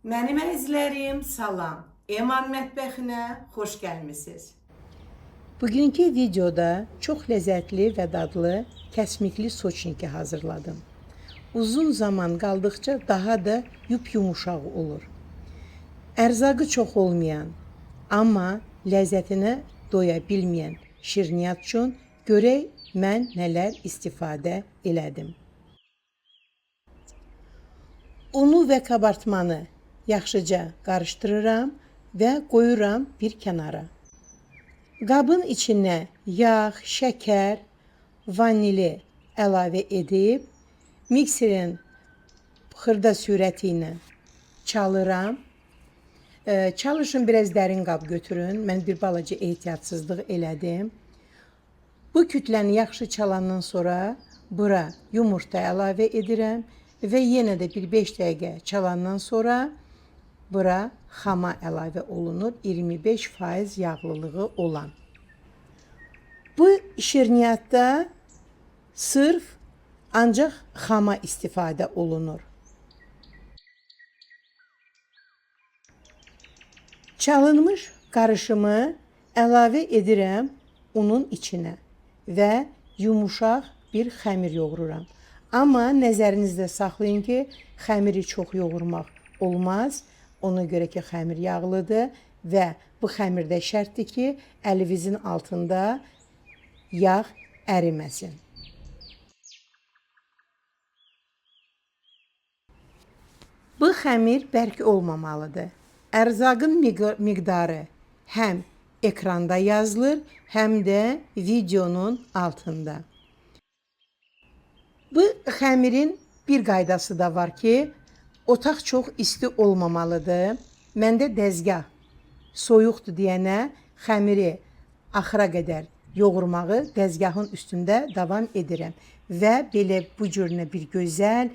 Mənim əzizlərim, salam. Eman mətbəxinə xoş gəlmisiniz. Bugünkü videoda çox ləzzətli və dadlı kəsmikli soçniki hazırladım. Uzun zaman qaldıqca daha da yup-yumuşaq olur. Ərzaqı çox olmayan, amma ləzzətinə doya bilməyən şirniyyat üçün görək mən nələr istifadə elədim. Unu və kabartmanı yaxşıca qarışdırıram və qoyuram bir kənara. Qabın içinə yağ, şəkər, vanili əlavə edib mikserin xırda sürəti ilə çalıram. Çalışın biraz dərin qab götürün. Mən bir balaca ehtiyatsızlıq elədim. Bu kütləni yaxşı çalandan sonra bura yumurta əlavə edirəm və yenə də bir 5 dəqiqə çalandan sonra bura xama əlavə olunur, 25% yağlılığı olan. Bu şirniyyatda sırf ancaq xama istifadə olunur. Çalınmış qarışımı əlavə edirəm unun içinə və yumuşaq bir xəmir yoğururam. Amma nəzərinizdə saxlayın ki, xəmiri çox yoğurmaq olmaz. Ona görə ki, xəmir yağlıdır və bu xəmirdə şərtdir ki, əlinizin altında yağ əriməsin. Bu xəmir bərk olmamalıdır. Ərzaqın miqdarı həm ekranda yazılır, həm də videonun altında. Bu xəmirin bir qaydası da var ki, otaq çox isti olmamalıdır. Məndə dəzgah soyuqdur deyənə xəmiri axıra qədər yoğurmağı dəzgahın üstündə davam edirəm. Və belə bu cürünə bir gözəl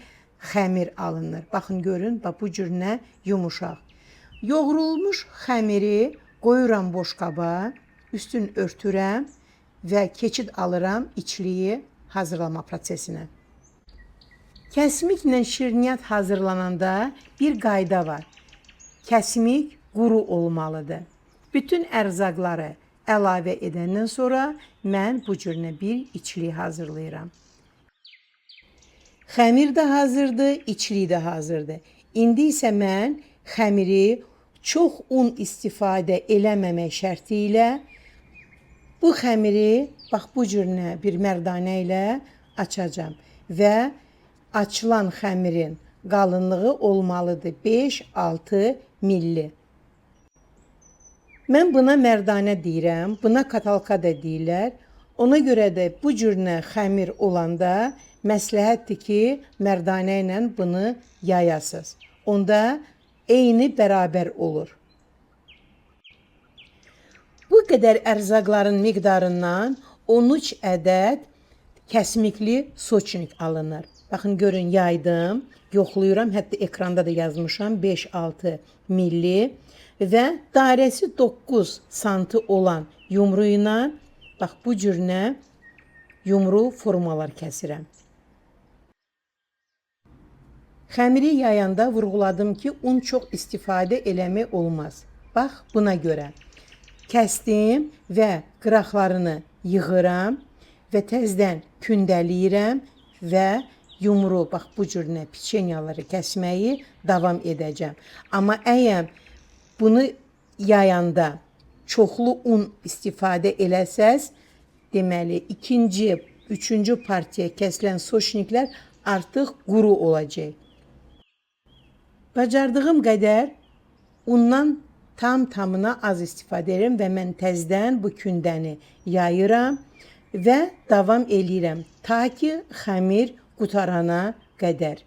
xəmir alınır. Baxın, görün, bax bu cürünə yumuşaq. Yoğrulmuş xəmiri qoyuram boş qaba, üstünü örtürəm və keçid alıram içliyi hazırlama prosesinə. Kəsmiklə şirniyyat hazırlananda bir qayda var. Kəsmik quru olmalıdır. Bütün ərzaqları əlavə edəndən sonra mən bu cürünə bir içlik hazırlayıram. Xəmir də hazırdır, içlik də hazırdır. İndi isə mən xəmiri çox un istifadə eləməmək şərti ilə bu xəmiri bax bu cürünə bir mərdanə ilə açacağam və açılan xəmirin qalınlığı olmalıdır 5-6 milli. Mən buna mərdanə deyirəm, buna katalka da deyirlər. Ona görə də bu cürünə xəmir olanda məsləhətdir ki, mərdanə ilə bunu yayasınız. Onda eyni bərabər olur. Bu qədər ərzaqların miqdarından 13 ədəd kəsmikli soçnik alınır. Baxın, görün, yaydım, yoxlayıram, hətta ekranda da yazmışam 5-6 milli və dairəsi 9 santı olan yumru ilə bax bu cürünə yumru formalar kəsirəm. Xəmiri yayanda vurğuladım ki, un çox istifadə eləmək olmaz. Bax, buna görə kəsdim və qıraqlarını yığıram və təzdən kündəliyirəm və yumru, bax bu cürünə piçenyaları kəsməyi davam edəcəm. Amma əgər bunu yayanda çoxlu un istifadə eləsəz, deməli, ikinci, üçüncü partiya kəsilən soçniklər artıq quru olacaq. Bacardığım qədər undan tam tamına az istifadə edirəm və mən təzdən bu kündəni yayıram və davam eləyirəm ta ki xəmir qutarana qədər.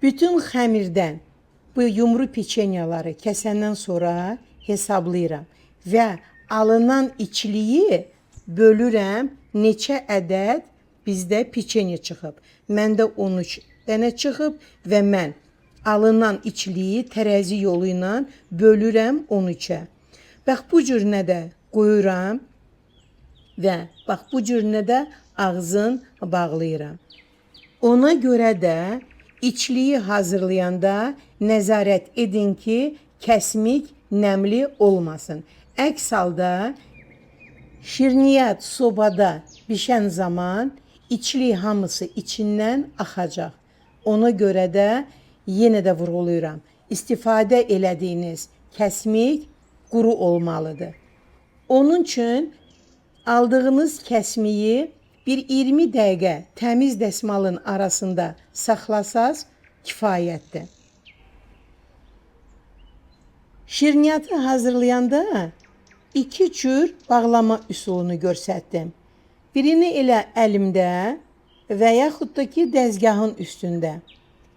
Bütün xəmirdən bu yumru piçenyaları kəsəndən sonra hesablayıram və alınan içliyi bölürəm neçə ədəd bizdə piçenya çıxıb. Məndə 13 dənə çıxıb və mən Alınan içliyi tərəzi yolu ilə bölürəm 13-ə. Bax bu cürünə də qoyuram və bax bu cürünə də ağzın bağlayıram. Ona görə də içliyi hazırlayanda nəzarət edin ki, kəsmik nəmli olmasın. Əks halda şirniyyat sobada bişən zaman içlik hamısı içindən axacaq. Ona görə də yenə də vurğulayıram. İstifadə elədiyiniz kəsmik quru olmalıdır. Onun üçün aldığınız kəsmiyi bir 20 dəqiqə təmiz dəsmalın arasında saxlasaz kifayətdir. Şirniyyatı hazırlayanda iki cür bağlama üsulunu göstərdim. Birini elə əlimdə və yaxud da ki dəzgahın üstündə.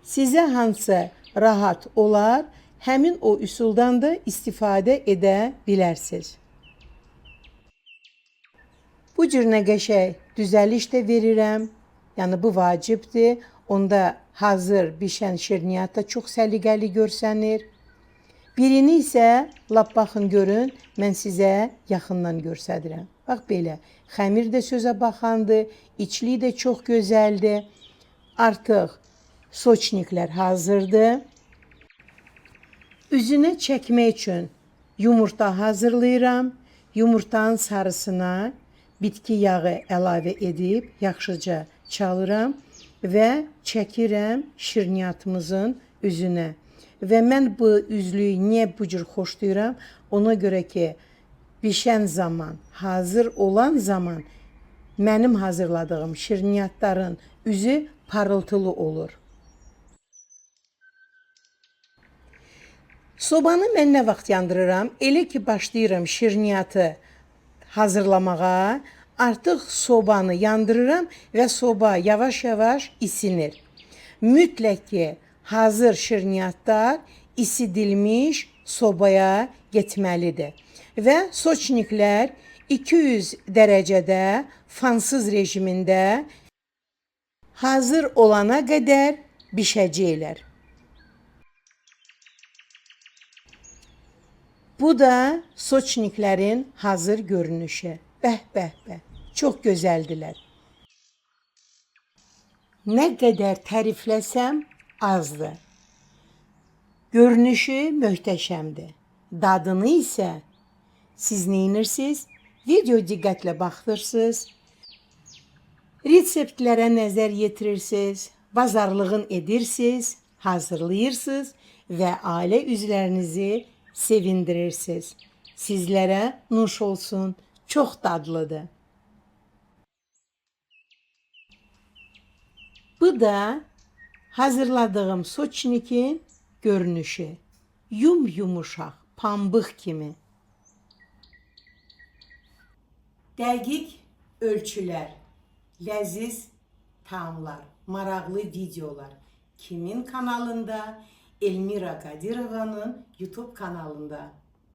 Sizə hansı rahat olar, həmin o üsuldan da istifadə edə bilərsiniz. Bu cür nə qəşəng düzəliş də verirəm. Yəni bu vacibdir. Onda hazır bişən şirniyyat da çox səliqəli görsənir. Birini isə lap baxın görün, mən sizə yaxından göstərirəm. Bax belə. Xəmir də sözə baxandır, içliyi də çox gözəldir. Artıq soçniklər hazırdır. Üzünə çəkmək üçün yumurta hazırlayıram. Yumurtanın sarısına bitki yağı əlavə edib yaxşıca çalıram və çəkirəm şirniyyatımızın üzünə. Və mən bu üzlüyü niyə bu cür xoşlayıram? Ona görə ki, bişən zaman, hazır olan zaman mənim hazırladığım şirniyyatların üzü parıltılı olur. Sobanı mən nə vaxt yandırıram? Elə ki, başlayıram şirniyyatı hazırlamağa, artıq sobanı yandırıram və soba yavaş-yavaş isinir. Mütləq ki, hazır şirniyyatlar isidilmiş sobaya getməlidir. Və soçniklər 200 dərəcədə fansız rejimində hazır olana qədər bişəcəklər. Bu da soçniklərin hazır görünüşü. Bəh, bəh, bəh. Çox gözəldilər. Nə qədər tərifləsəm azdır. Görünüşü möhtəşəmdir. Dadını isə siz neynirsiniz? Video diqqətlə baxırsınız. Reseptlərə nəzər yetirirsiniz. Bazarlığın edirsiniz, hazırlayırsınız və ailə üzvlərinizi sevindirirsiniz. Sizlərə nuş olsun. Çox dadlıdır. Bu da hazırladığım soçnikin görünüşü. Yum-yumuşaq, pambıq kimi. Dəqiq ölçülər, ləziz taamlar, maraqlı videolar kimin kanalında? Elmira Qadirovanın YouTube kanalında.